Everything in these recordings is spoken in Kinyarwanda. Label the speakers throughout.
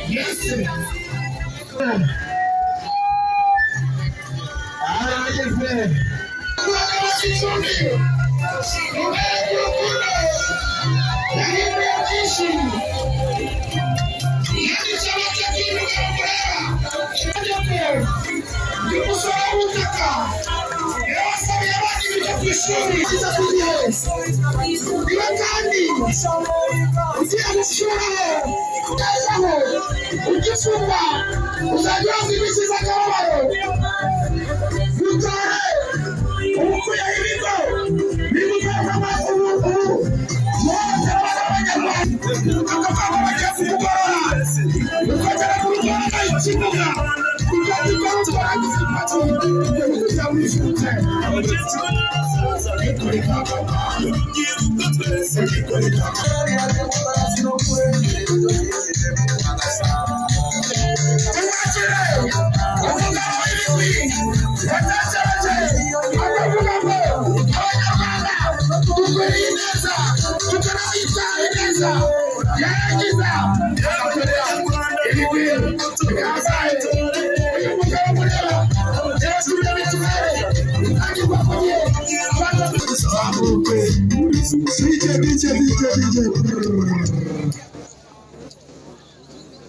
Speaker 1: Yes. Arageze.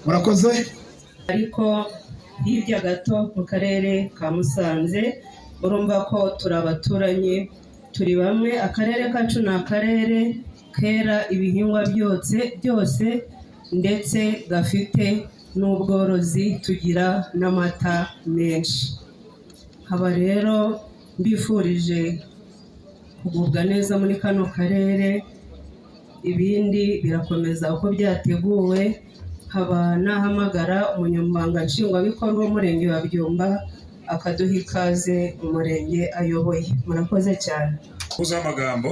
Speaker 2: Murakoze.
Speaker 3: Ariko hirya gato mu karere ka Musanze urumva ko turi abaturanyi, turi bamwe. Akarere kacu ni akarere kera ibihingwa byose ndetse gafite n'ubworozi, tugira n'amata menshi. Haba rero mbifurije kugubwa neza muri kano karere, ibindi birakomeza uko byateguwe. Haba nahamagara umunyamabanga nshingwabikorwa w'umurenge wa Byumba akaduha ikaze mu murenge ayoboye. Murakoze cyane.
Speaker 4: Amagambo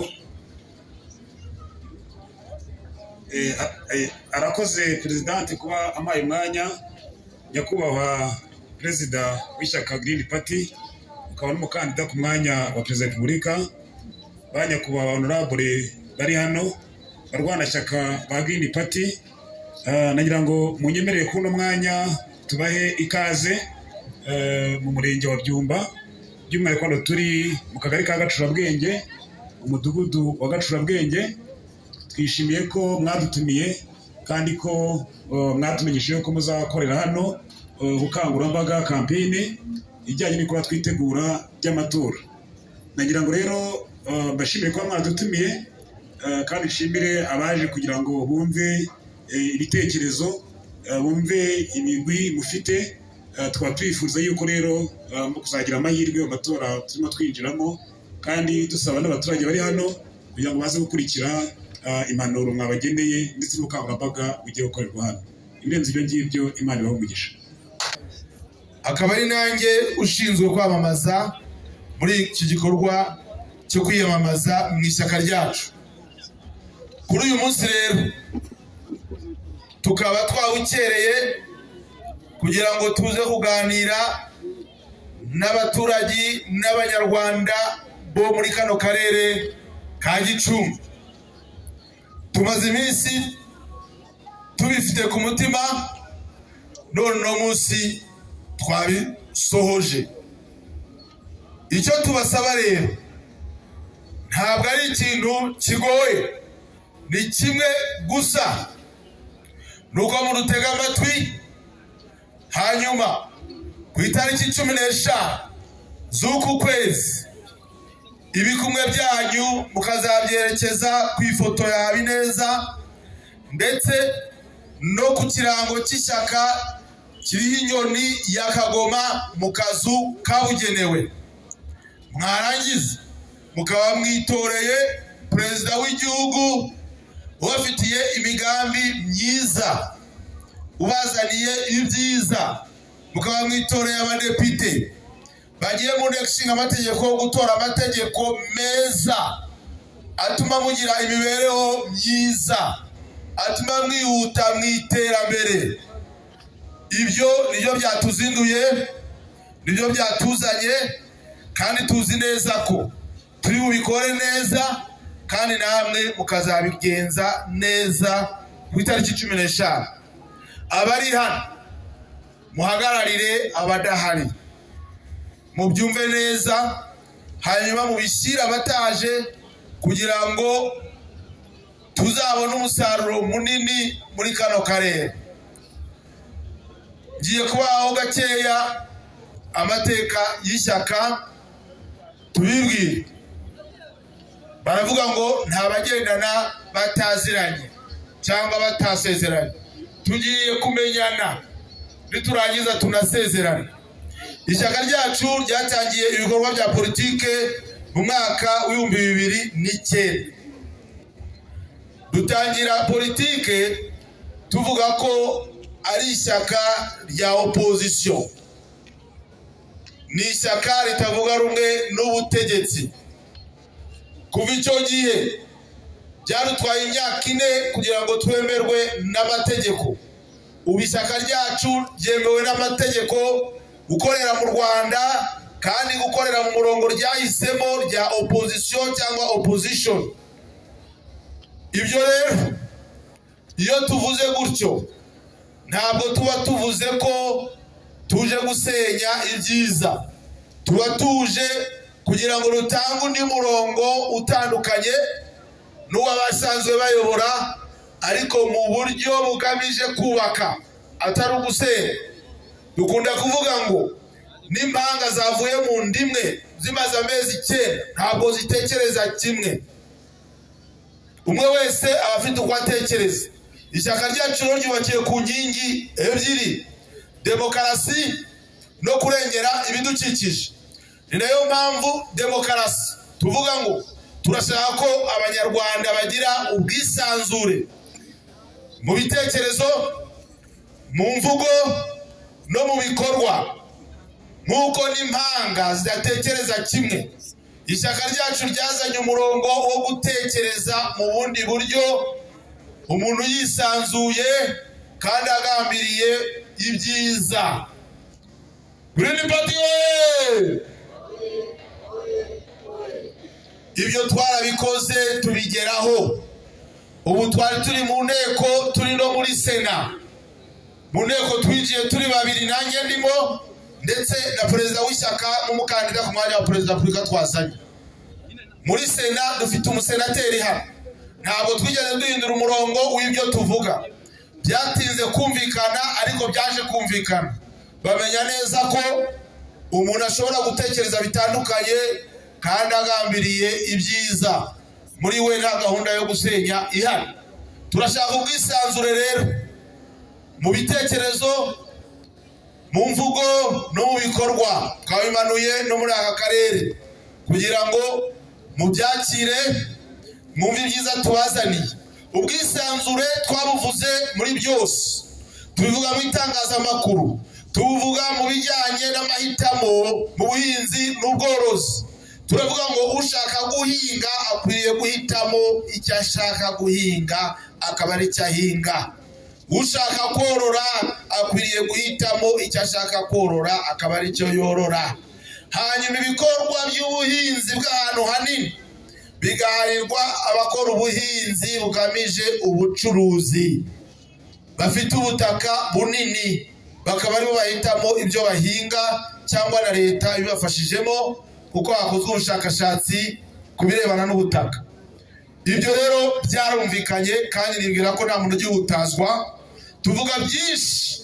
Speaker 4: arakoze Perezidante kuba ampaye umwanya. Nyakubahwa Perezida w'ishyaka Green Party, ukaba n'umukandida ku mwanya wa Perezida wa Repubulika, ba nyakubahwa honorable bari hano, barwanashyaka ba Green Party, nagira ngo munyemerere kuri uno mwanya tubahe ikaze mu murenge wa Byumba, by'umwihariko hano turi mu kagari ka Gacurabwenge, umudugudu wa Gacurabwenge. Twishimiye ko mwadutumiye kandi ko mwatumenyesheje ko muzakorera hano ubukangurambaga, kampeyini ijyanye n'ibikorwa twitegura by'amatora. Nagira ngo rero mbashimire kuba mwadutumiye, kandi nshimire abaje kugira ngo bumve ibitekerezo, bumve imigwi mufite. Tukaba twifuza yuko rero kuzagira amahirwe mu matora turimo twinjiramo, kandi dusaba n'abaturage bari hano kugira ngo baze gukurikira impanuro mwabageneye ndetse n'ubukangurambaga bugiye gukorerwa hano. Ibirenze ibyo ngibyo, Imana ibahe umugisha.
Speaker 5: Akaba ari nanjye ushinzwe kwamamaza muri iki gikorwa cyo kwiyamamaza mu ishyaka ryacu. Kuri uyu munsi rero tukaba twawukereye kugira ngo tuze kuganira n'abaturage n'abanyarwanda bo muri kano karere ka Gicumbi. Tumaze iminsi tubifite ku mutima, none uno munsi twabisohoje. Icyo tubasaba rero ntabwo ari ikintu kigoye, ni kimwe gusa, nuko murutega amatwi. Hanyuma ku itariki 15 z'uku kwezi ibikumwe byanyu mukazabyerekeza ku ifoto ya Habineza ndetse no ku kirango cy'ishyaka kiriho inyoni ya Kagoma mu kazu kabugenewe. Mwarangiza mukaba mwitoreye perezida w'igihugu ubafitiye imigambi myiza, ubazaniye ibyiza. Mukaba mwitoreye abadepite bagiye mu nteko ishinga amategeko gutora amategeko meza atuma mugira imibereho myiza, atuma mwihuta mu iterambere. Ibyo nibyo byatuzinduye, nibyo byatuzanye, kandi tuzi neza ko turi bubikore neza. kandi namwe mukazabigenza neza ku itariki 15. Abari hano muhagararire abadahari, mubyumve neza, hanyuma mubishyire abataje kugira ngo tuzabone umusaruro munini muri kano karere. Ngiye kubaho gakeya amateka y'ishyaka tubibwire. Baravuga ngo nta bagendana bataziranye cyangwa batasezeranye. Tugiye kumenyana niturangiza tunasezerana. Ishyaka ryacu ryatangiye ibikorwa bya politike mu mwaka w'2009. Dutangira politike tuvuga ko ari ishyaka rya opposition, ni ishyaka ritavuga rumwe n'ubutegetsi. Kuva icyo gihe byarutwaye imyaka 4 kugira ngo twemerwe n'amategeko. Ubu ishyaka ryacu ryemewe n'amategeko gukorera mu Rwanda kandi gukorera mu murongo ryahisemo rya opposition cyangwa opposition. Ibyo rero iyo tuvuze gutyo ntabwo tuba tuvuze ko tuje gusenya ibyiza, tuba tuje kugira ngo rutange undi murongo utandukanye n'uw'abasanzwe bayobora, ariko mu buryo bugamije kubaka atari ugusenya. Dukunda kuvuga ngo n'impanga zavuye mu ndimwe zimaze amezi 9 ntabwo zitekereza kimwe. Umwe wese aba afite uko atekereza. Ishyaka ryacu ryubakiye ku nkingi ebyiri: demokarasi no kurengera ibidukikije. Ni nayo mpamvu demokarasi tuvuga ngo turashaka ko Abanyarwanda bagira ubwisanzure mu bitekerezo, mu mvugo no mu bikorwa, nk'uko n'impanga zidatekereza kimwe. Ishyaka ryacu ryazanye umurongo wo gutekereza mu bundi buryo, umuntu yisanzuye kandi agambiriye ibyiza. Green Party oye! Ibyo twarabikoze tubigeraho. Ubu twari turi mu nteko, turi no muri Sena. Mu nteko twinjiye turi babiri, nanjye ndimo ndetse na perezida w'ishyaka n'umukandida ku mwanya wa perezida wa Afurika twazanye. Muri Sena dufite umusenateri hano. Ntabwo twigeze duhindura umurongo w'ibyo tuvuga. Byatinze kumvikana ariko byaje kumvikana. Bamenya neza ko umuntu ashobora gutekereza bitandukanye kandi agambiriye ibyiza. Muri we nta gahunda yo gusenya ihari. Turashaka ubwisanzure rero mu bitekerezo, mu mvugo no mu bikorwa. Twabimanuye no muri aka karere kugira ngo mubyakire, mwumve ibyiza tubazaniye. Ubwisanzure twabuvuze muri byose, tubivuga mu itangazamakuru, tubuvuga mu bijyanye n'amahitamo mu buhinzi n'ubworozi. Turavuga ngo ushaka guhinga akwiriye guhitamo icyo ashaka guhinga akaba ari cyo ahinga. Ushaka korora akwiriye guhitamo icyo ashaka korora akaba ari cyo yorora. Hanyuma ibikorwa by'ubuhinzi bw'ahantu hanini bigaharirwa abakora ubuhinzi bugamije ubucuruzi, bafite ubutaka bunini, bakaba aribo bahitamo ibyo bahinga cyangwa na leta ibibafashijemo, kuko hakozwe ubushakashatsi ku birebana n'ubutaka. Ibyo rero byarumvikanye kandi nibwira ko nta muntu ugihutazwa. Tuvuga byinshi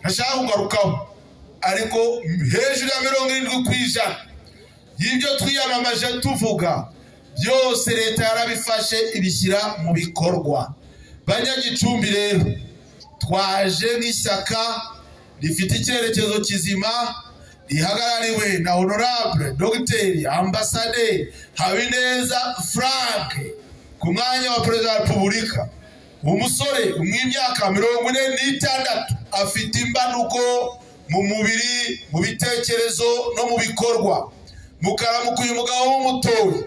Speaker 5: ntashaka kugarukaho, ariko hejuru ya 70% y'ibyo twiyamamaje tuvuga byose leta yarabifashe ibishyira mu bikorwa. Banyagicumbi rero twaje nk'ishyaka rifite icyerekezo kizima rihagarariwe na Honorable Dr. Ambassadeur Habineza Frank ku mwanya wa Perezida wa Repubulika. Umusore w'imyaka 46 afite imbanuko mu mubiri, mu bitekerezo no mu bikorwa. Mukaramuka uyu mugabo w'umutoyi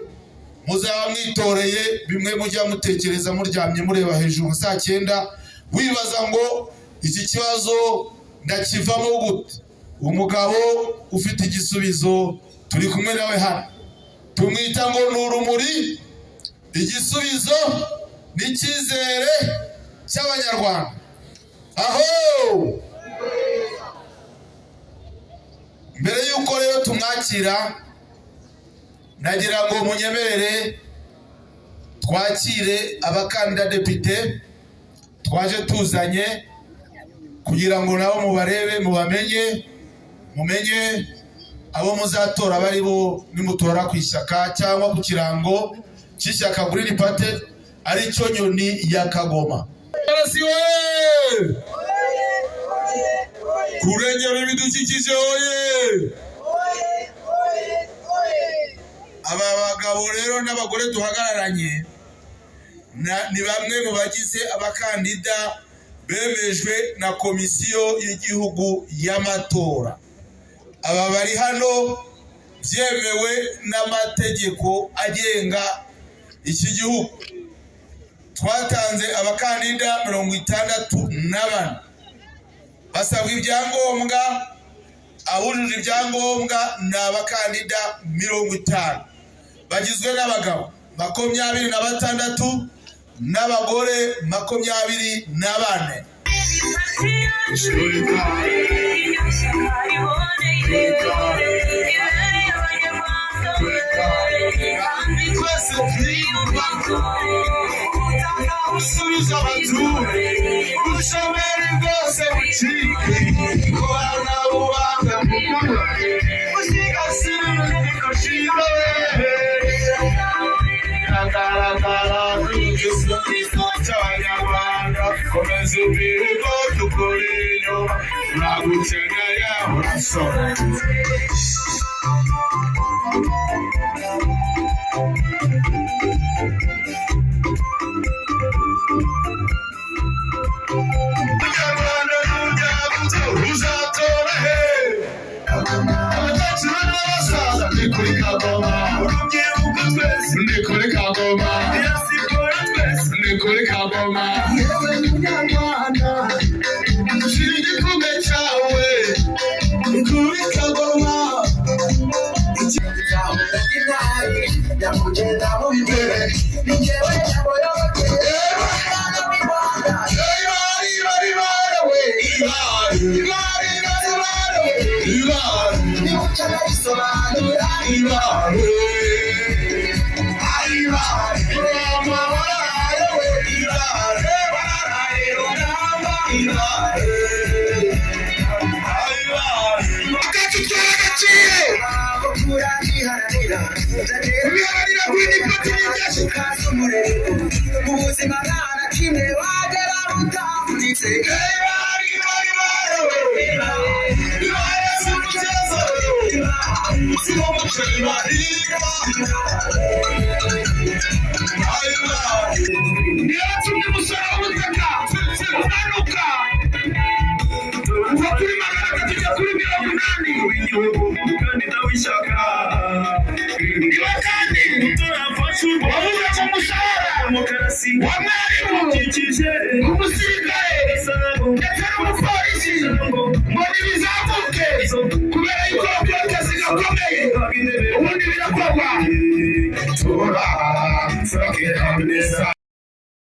Speaker 5: muzaba mwitoreye bimwe mujya mutekereza muryamye mureba hejuru saa 9 wibaza ngo iki kibazo ndakivamo gute. Umugabo ufite igisubizo turi kumwe nawe hano, tumwita ngo ni urumuri Igisubizo n'icyizere cy'Abanyarwanda. Aho mbere y'uko rero tumwakira, nagira ngo munyemerere twakire abakandida depite twaje tuzanye, kugira ngo nabo mubarebe, mubamenye, mumenye abo muzatora bari bo nimutora ku ishyaka cyangwa ku kirango cy'ishyaka Green Party, aricyo nyoni ya Kagoma. Kurengera ibidukikije oye! Aba bagabo rero n'abagore duhagararanye ni bamwe mu bagize abakandida bemejwe na Komisiyo y'Igihugu y'Amatora. Aba bari hano byemewe n'amategeko agenga iki gihugu. Twatanze abakandida 64 basabwa ibyangombwa. Abujuje ibyangombwa ni abakandida 50 bagizwe n'abagabo 26 n'abagore 24.
Speaker 1: Usubiza abaturage ubushomeri bwose bucike, kubana bubanga mukuru usigasira inteko nshinga, agaragara nk'igisubizo cy'Abanyarwanda. Komeza imihigo tukuri inyuma, turagukeneye urasora. Umunyarwanda n'ujya uzatora he? Abakecuru n'abasaza ni kuri Kagoma, urubyiruko twese ni kuri Kagoma, diaspora twese ni kuri Kagoma. Yewe Munyarwanda, shira igikumwe cyawe kuri Kagoma.